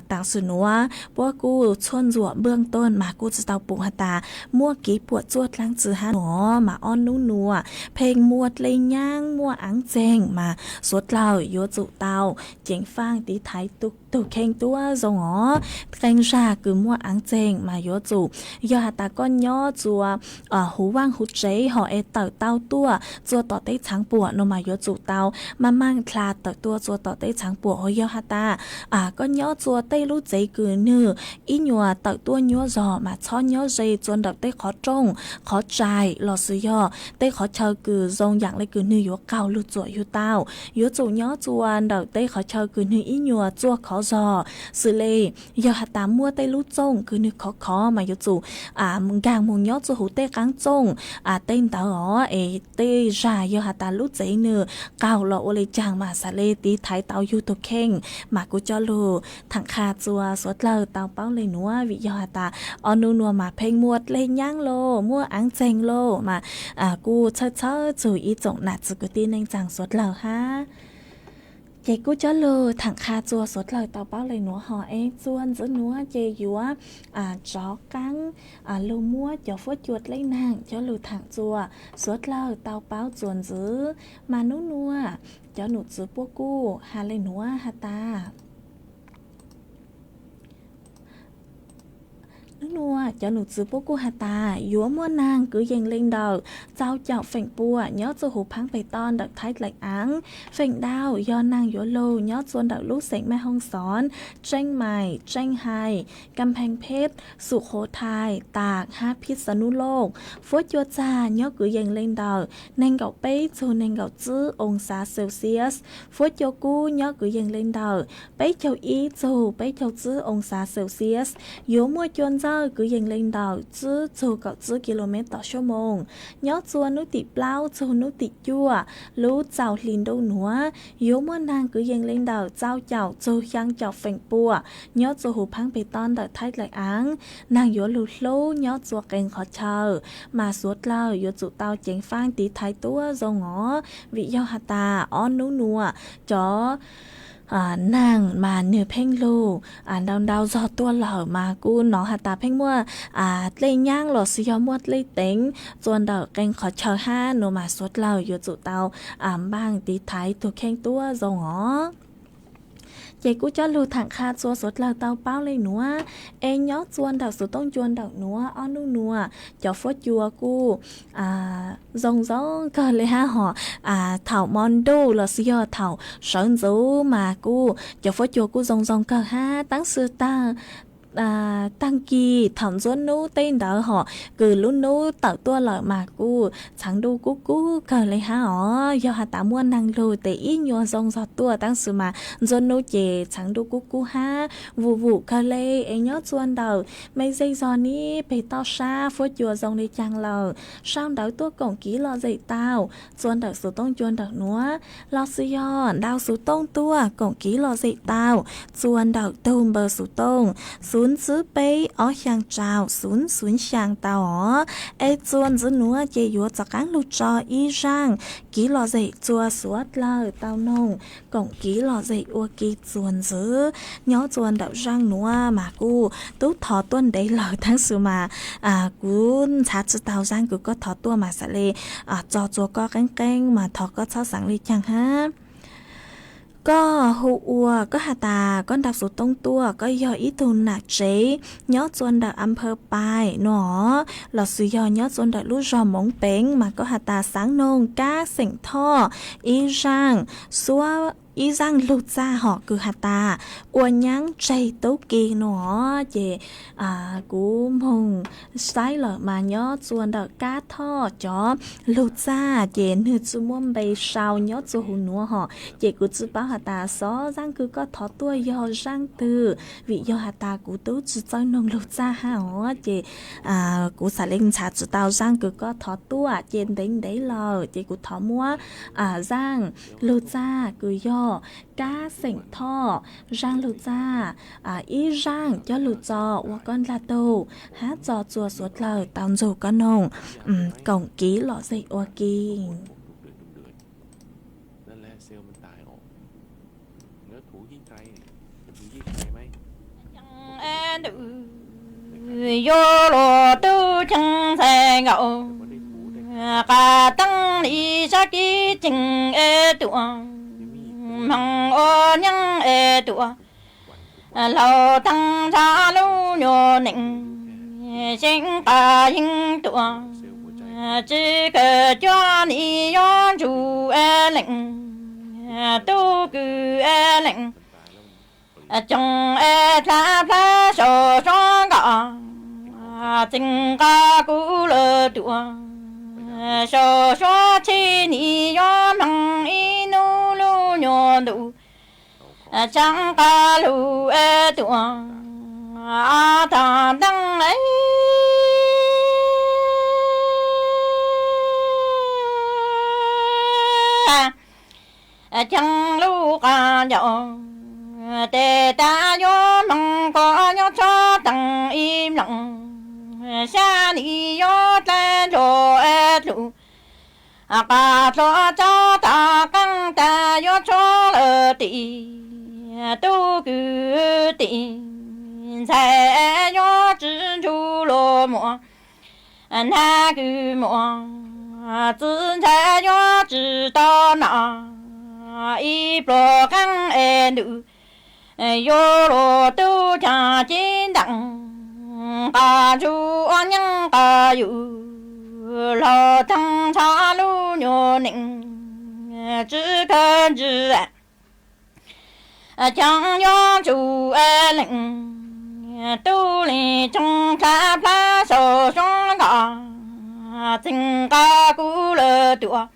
tam sim nuav puab kuj txhua ntxuam npwj tuaj mas kuj tsi tau pum has tas muaj kev puam tsuaj dlaab tsi hab nuav. Mas ob nub nua pheej muaj dlej nyaab muaj aav txeeg mas suav dlawg yuav tsum tau ceev faaj tiv thaiv tug kheej tuab zoo os. Qee zag kws muaj aav txeeg mas yuav tsum yog has tas koj nyob txua huv vaaj huv tsev hos es tawm tau tuaj txua tom teb txhaav puam no mas yuav tsum tau maaj maaj dlha tawm tuaj txua tom teb txhaav puam. Hos yog has tas koj nyob txua tej lub tsev kws nwg ib nyuas tawm tuaj nyuab zog mas txhob nyob ze txua ntawm tej qhov rooj, qhov tsaig lossis yog tej qhov chaw kws zoo yaam le kws nwg yuav qaug lug txuam yug tau. Yuav tsum nyob txua ntawm tej qhov chaw kws nwg ib nyuas txua khov zog. Xws le yog has tas muaj tej lub txooj kws nwg khov khov mas yuav tsum nkaag moog nyob txua huv tej qaab txooj tej ntawd os. Es tej zag yog has tas lub tsev nwg qaug los ua le caag mas xaav le tiv thaiv tau yug tug kheej mas kuv coj lug thaam qha txua suav dlawg tau paub le nuav. Vim yog has tas ob nub nuav mas pheej muaj dlej nyaab lauj, muaj aav txeeg lauj mas kuj txhawb txhawb txug ib tsoom nam txiv kwv tij neej tsaa suav dlawg hab. Ces kuj coj lug thaam qha txua suav dlawg tau paub le nuav hos es txua ntxiv nuav ces yuav tsov qaab lug muab cov fuab cua dlej naag coj lug thaam txua suav dlawg tau paub txua ntxiv. Mas nub nuav cov num txwv puab kuj has le nuav has tas, nub nuav cov num txwv puab kuj has tas yuav muaj naag kwv yees le ntawm rau caum feem pua nyob txua huv phaab peg toj ntawm Thaib Dlaim Aav. Feem ntau yog naag yuav lug nyob txua ntawm lub xeem Maj Hooj Xov, Tseej Maim, Tseej Hais, Kam Pheej Pheb, Sum Khuv Thais, Tam hab Phij Xa Nub Looj. Fuab cua txag nyob kwv yees le ntawm neeg nkaum peb txug neeg nkaum tsib oo xav Celsius. Fuab cua kub nyob kwv yees le ntawm peb caug ib txug peb caug tsib oo xav Celsius. Yuav muaj cua ntxawg kwv yees le ntawm tsib txug kaum tsib ki lo mev tom suab moos nyob txua nub tim plaub txug nub tim cuaj lub txaus hli ntuj nuav. Yuav muaj naag kwv yees le ntawm rau caum txug xyaa caum feem pua nyob txua huv phaab peg toj ntawm Thaib Dlaim Aav. Naag yuav lug hlub nyob txua qee qhov chaw mas suav dlawg yuav tsum tau ceev faaj tiv thaiv tuab zoo os. Vim yog has tas ob nub nuav cov naag mas nwg pheej lug ntau ntau zog tuaj lawm mas kuj nov has tas pheej muaj dlej nyaab lossis yog muaj dlej teev txua ntawm qee qhov chaw hab nuav mas suav dlawg yuav tsum tau npaaj tiv thaiv tug kheej tuab zoo os. Ces kuj coj lug thaam qha txua suav dlawg tau paub le nuav, es nyob txua ntawm xuv tooj cua ntawm nuav ob nub nuav cov fuab cua kuj zoo zoo kawg le hab hos thaum mo ntuj lossis yog thaum sawv ntxuv mas kuj cov fuab cua kuj zoo zoo kawg hab. Tab sis taag kis thaum ntxuab nub teb ntawd hos kws lub nub tawm tuaj lawm mas kuj txheev ntuj kub kub kawg le hab os. Yog has tas muaj naag lug tes ib nyuas zoo zog tuaj, tab sis mas ntxuab nub ces txheev ntuj kub kub hab vum vum kawg le. Es nyob txua ntawm mej zej zog nib peg toj sab fuab cua zoo le caag lawm, sau ntawv tuaj koom kiv lom zem tau txua ntawm xuv tooj cua ntawm nuav, lossis yog ntau xuv tooj tuaj koom kiv lom zem tau txua ntawm tug npawb xuv tooj xuv tsib peb ob xyaa rau xuv xuv xyaa tau os. Es txua ntxiv nuav ces yuav rov qaab lug tso ib zaaj kiv lom zem txua suav dlawg tau noog koom kiv lom zem ua ke txua ntxiv. Nyob txua ntawm zaaj nuav mas kuj tub thov tuaj ntev lawm, tab sis mas kuv ntxhaav tsi tau zaaj kws koj thov tuaj mas xaav le tso txua koj qeeb qeeb mas thov koj txhob xaav le caag hab. Koj hu ua, koj has tas koj nrau xuv tooj tuaj, koj yog ib tug nam tsev nyob txua ntawm Amphaw Pais nuav, lossis yog nyob txua ntawm lub zog Moov Peev mas koj has tas xaav noog kab xeem Thoj ib zaaj, xuab ib zaaj lug txaj hom kws has tas ua nyaab tseg tub ki nuav. Ces kuv moog saib lawm mas nyob txua ntawm kab Thoj cov lug txaj ces nwg tsi muaj npe sau nyob txua huv nuav hom, ces kuv tsi paub has tas xov zaaj kws koj thov tuaj yog zaaj twg, vim yog has tas kuv tub tsi txawj noog lug txaj hab os. Ces kuv xaav le ntxhaav tsi tau zaaj kws koj thov tuaj ces ntev ntev lawm, ces kuv thov muab zaaj lug txaj kws yog kab xeem Thoj zaaj lug txaj ib zaaj coj lug txo ua koj ndlag tug hab txo txua suav dlawg tau nrug koj noog koom kiv lom zem ua ke. Yuav los tub ceev ntxhais nkaus, qas teeb li sab kib ceev es tuam, hmoov ua nyeeb es tuam, Laug Theeb Ntsha lub nyuag neej, xeeb qas yeeb tuaj, tsis kawg cuag nim yuav ntsug leej, tub kws leej, coom dlha plab saum suab nkoj, txeeg nqa kuv lawm tuaj, saum suab txhij nim yuav hmoov ib hnub lub nyuag ntuj, txheeb qas lug tuaj, tag nteeb ceeb lub qas ncaus, tes tas yuav hmoov kuv nyob tshov teeg ib nplooj, xya nim yuav dlaib dlua dlus, qas dlua tsob tag qeej tas yuav tshuab lawm tim, tub kws tim, ntxhais yuav tsis ntsug luag muam, nag kws muam, txiv ntxhais yuav tsis tau nom, ib pluag qeej es ntws, yuav luag tub caag ceeb nteem, qas ntsug ua nyeej qas yus, Laug Theeb Ntsha lub nyuag neej, tsis kawg ntsis ceeb yuav ntsug leej, tub leej coog dlha plab saum suab nkoj, txheej nqa kuv lawm tuaj,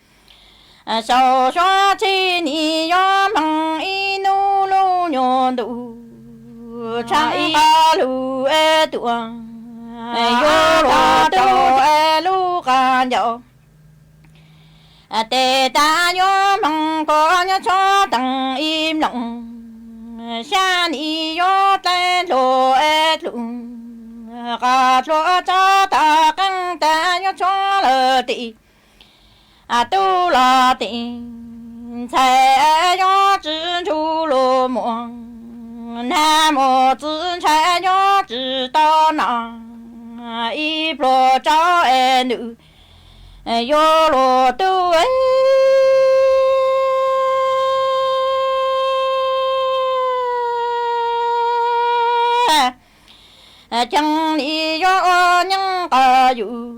saum suab txhij nim yuav hmoov ib hnub lub nyuag ntuj, txheeb qas lug tuaj, yuav luag tub lub qas ncaus, tes tas yuav hmoov kuv nyob tshov teeg ib nplooj, xya nim yuav dlaib dlua dlus, qas dlua tsob tag qeej tas yuav tshuab lawm tim, tub los tim, ntxhais yuav tsis ntsug luag muam, nag muam txiv ntxhais yuav tsis tau nom, ib pluag tsob es ntws, yuav luag tub ceeb nim yuav ua nyeej qas yus,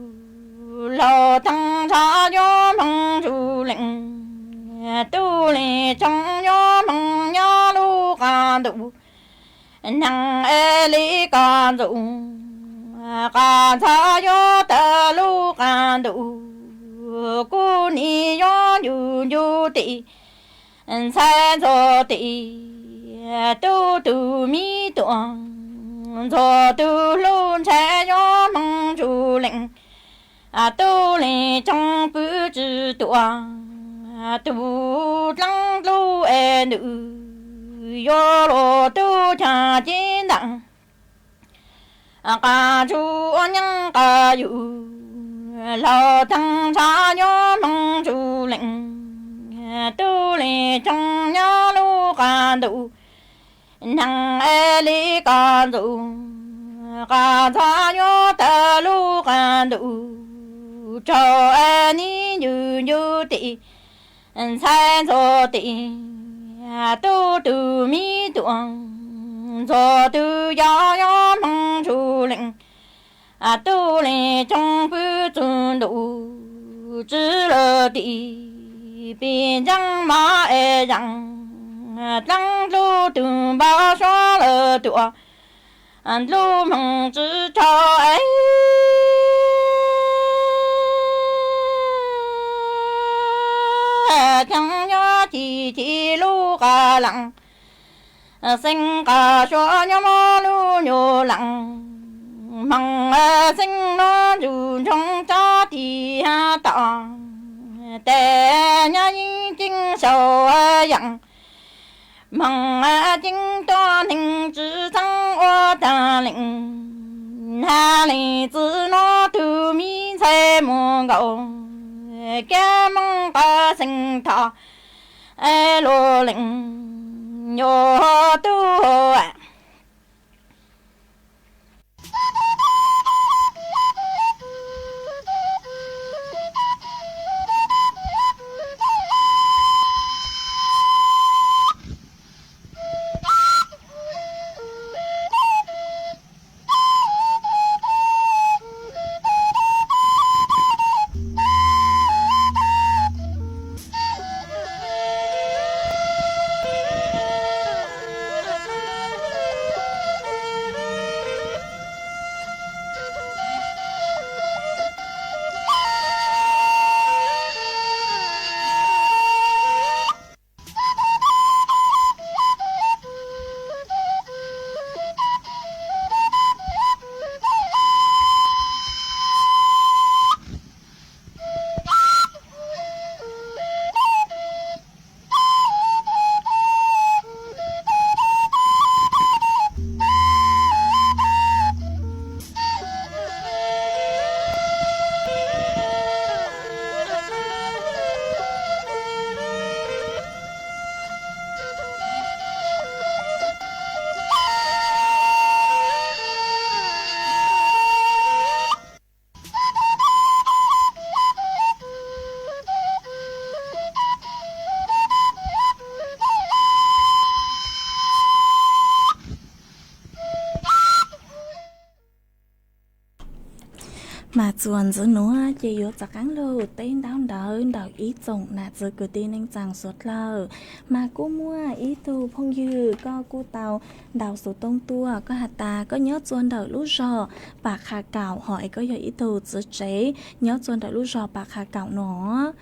Laug Theeb Ntsha yuav hmoov ntsug leej, tub leej coog yuav hmoov nyob lub qas ntuj, neeg es li koj ntxoov, qas ntxhov yuav tawm lub qas ntuj, kuv nim yuav ncu ncu tim, ntxhais ntxuag tim, tub tug mi tuaj, ntxuag tug hlub ntxhais yuav hmoov ntsug leej, tub leej coog pw tsis tuaj, tug dlaab dlub es ntws, yuav luag tub caag ceeb nteem, qas ntsug ua nyeej qas yus, Laug Theeb Ntsha yuav hmoov ntsug leej, tub leej coog nyob lub qas ntuj, neeg es li koj ntxoov, qas ntxhov yuav tawm lub qas ntuj, tsaug es nim ncu ncu tim, ntxhais ntxuag tim, tub tug mi tuaj, ntxuag tug yau yuav hmoov ntsug leej, tub leej coog pw txug ntuj, tsi lawm tim, pim ntseeb mov es zaam, dlaab dlub tug npau suav lawm tuaj, dlub hmoov tsi tsaug es ceeb nyob ci ci lub qas laam, xeeb qas suav nyob mob lub nyuag laam, hmoov xeeb nuav ntsug ntsoov tsob tim hab tom, tes nyob yeej ceeb sau yaam, hmoov ceeb tuab neeg tsi txeeb ua taag leej, hab leej txiv nuav tug mi ntxhais muag nkaus, kab mooj qas xeeb thov es luag leej yuav tub Mas txuas ntxiv nuav ces yuav rov qaab lug teb ntaub ntawv ntawm ib tsoom nam txwv kwv tij neej tsaa suav dlawg. Mas kuj muaj ib tug phooj ywg koj kuj tau ntaus xuv toob tuaj, koj has tas koj nyob txua ntawm lub zog Pam Qha Kaum hov es koj yog ib tug txwv tsev nyob txua ntawm lub zog Pam Qha Kaum nuav.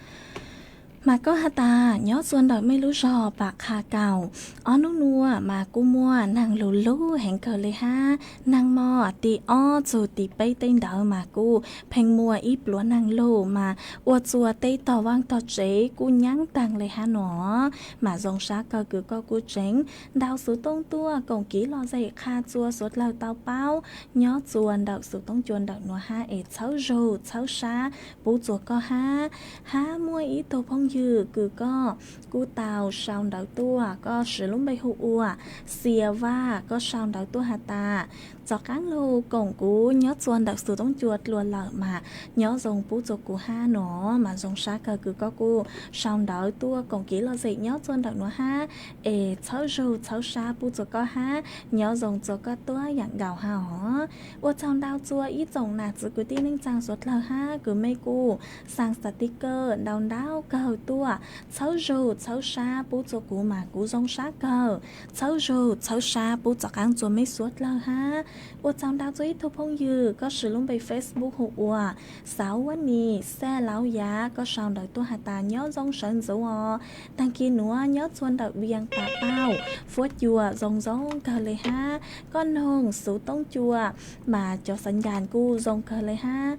Mas koj has tas nyob txua ntawm mej lub zog Pam Qha Kaum, ob nub nuav mas kuj muaj naag lug lug heev kawg le hab. Naag mog tim ob txug tim peb tej ntawd mas kuj pheej muaj ib pluag naag lug mas ua txua teb tog vaaj tog tsev kuj nyaab taag le hab nuav. Mas zoo sab kawg kws koj kuj tseem ntaus xuv toob tuaj koom kiv lom zem qha txua suav dlawg tau paub nyob txua ntawm xuv toob cua ntawm nuav hab es txhawb zug txhawb sab pub txua koj hab. Hab muaj ib tug phooj ywg kws koj kuj tau sau ntawv tuaj, koj siv lub npe hu ua Xia Vaj, koj sau ntawv tuaj has tas rov qaab lug koom kuv nyob txua ntawm xuv toob cua dlua lawm mas nyob zoo pub txua kuv hab nuav. Mas zoo sab kawg kws koj kuj sau ntawv tuaj koom kiv lom zem nyob txua ntawm nuav hab es txhawb zug txhawb sab pub txua koj hab, nyob zoo txua koj tuab yaam nkaus hab os. Ua tsaug ntau txua ib tsoom nam txwv kwv tij neej tsaa suav dlawg hab kws mej kuj xaa xav tiv kawg ntau ntau kawg tuaj txhawb zug txhawb sab pub txua kuv mas kuv zoo sab kawg, txhawb zug txhawb sab pub rov qaab txua mej suav dlawg hab. Ua tsaug ntau txua ib tug phooj ywg koj siv lub npe Facebook hu ua Xauv Huab Nis Xaj Lauv Yav, koj sau ntawv tuaj has tas nyob zoo sawv ntxuv os, taag kis nuav nyob txua ntawm Vias Tam Pauj fuab cua zoo zoo kawg le hab, koj noog xuv toob cua mas cov xav ncas kuj zoo kawg le hab,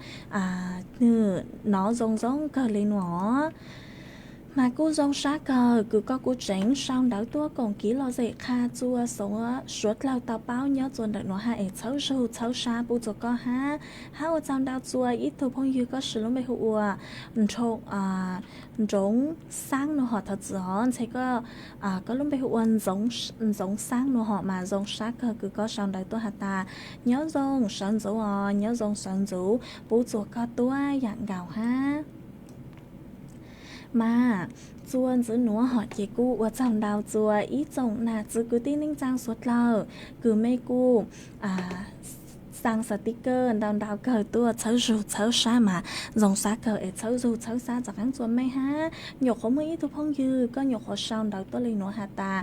nwg nov zoo zoo kawg le nuav. Mas kuj zoo sab kawg kws koj kuj tseem sau ntawv tuaj koom kiv lom zem qha txua suav dlawg tau paub nyob txua ntawm nuav hab es txhawb zug txhawb sab pub txua koj hab. Hab ua tsaug ntau txua ib tug phooj ywg koj siv lub npe hu ua Nroov Xaab nuav hov, thov txim os, ntshe koj lub npe hu ua Ntxoov Xaab nuav hov mas zoo sab kawg kws koj sau ntawv tuaj has tas nyob zoo sawv ntxuv os, nyob zoo sawv ntxuv pub txua koj tuab yaam nkaus hab. Mas txua ntxiv nuav hov ces kuj ua tsaug ntau txua ib tsoom nam txwv kwv tij neej tsaa suav dlawg kws mej kuj xaa xav tiv kawg ntau ntau kawg tuaj txhawb zug txhawb sab mas zoo sab kawg es txhawb zug txhawb sab rov qaab txua mej hab. Nyuam qhuav muaj ib tug phooj ywg koj nyuam qhuav sau ntawv tuaj le nuav has tas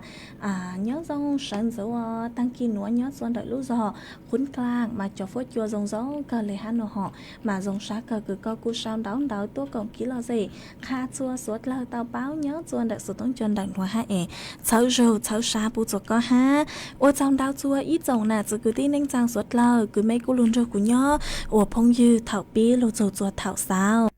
nyob zoo sawv ntxuv os, taag kis nuav nyob txua ntawm lub zog Qhuv Dlaag mas cov fuab cua zoo zoo kawg le hab nuav hov. Mas zoo sab kawg kws koj kuj sau ntawv ntawd tuaj koom kiv lom zem qha txua suav dlawg tau paub nyob txua ntawm xuv toob cua ntawm nuav hab es txhawb zug txhawb sab pub txua koj hab. Ua tsaug ntau txua ib tsoom nam txwv kwv tij neej tsaa suav dlawg kws mej kuj lug nrug kuv nyob ua phooj ywg thaum pib lug txug txua thaum xaus.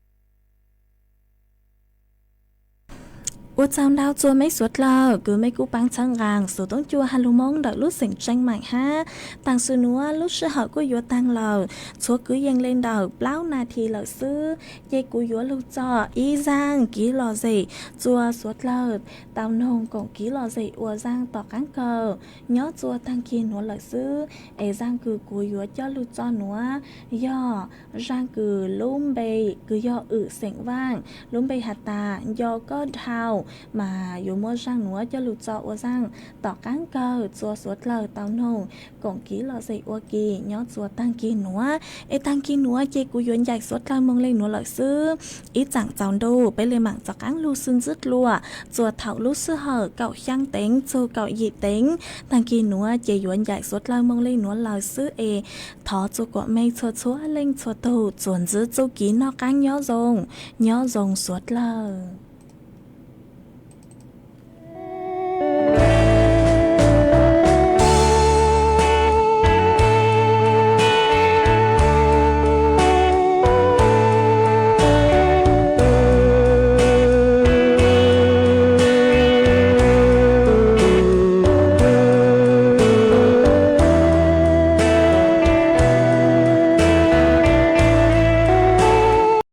Ua tsaug ntau txua mej suav dlawg kws mej kuj paab txhawb nqaa xuv toob cua has lug Moob ntawm lub xeem Tseej Maim hab. Taam sim nuav lub sij hawm kuj yuav taag lawm, tshuav kwv yees le ntawm plaub nas this lawm xwb, ces kuv yuav lug tso ib zaaj kiv lom zem txua suav dlawg tau noog koom kiv lom zem ua zaaj tom qaab kawg nyob txua taag kis nuav lawm xwb. Es zaaj kws kuv yuav coj lug tso nuav yog zaaj kws lub npe kws yog Wm Xeem Vaaj, lub npe has tas Nco Koj Dhau, mas yuav muab zaaj nuav coj lug tso ua zaaj tom qaab kawg txua suav dlawg tau noog koom kiv lom zem ua ke nyob txua taag kis nuav. Es taag kis nuav ces kuv yuav ncaim suav dlawg moog le nuav lawm xwb. Ib tsaam txaus ntuj peb le maam rov qaab lug xwb ntxiv dlua txua thaum lub sij hawm kaum xyaa teev txug kaum yim teev. Taag kis nuav ces yuav ncaim suav dlawg moog le nuav lawm xwb es thov txua kuas mej txhua txhua leej txhua tug txuas ntxiv txuj kev noj qaab nyob zoo, nyob zoo suav dlawg.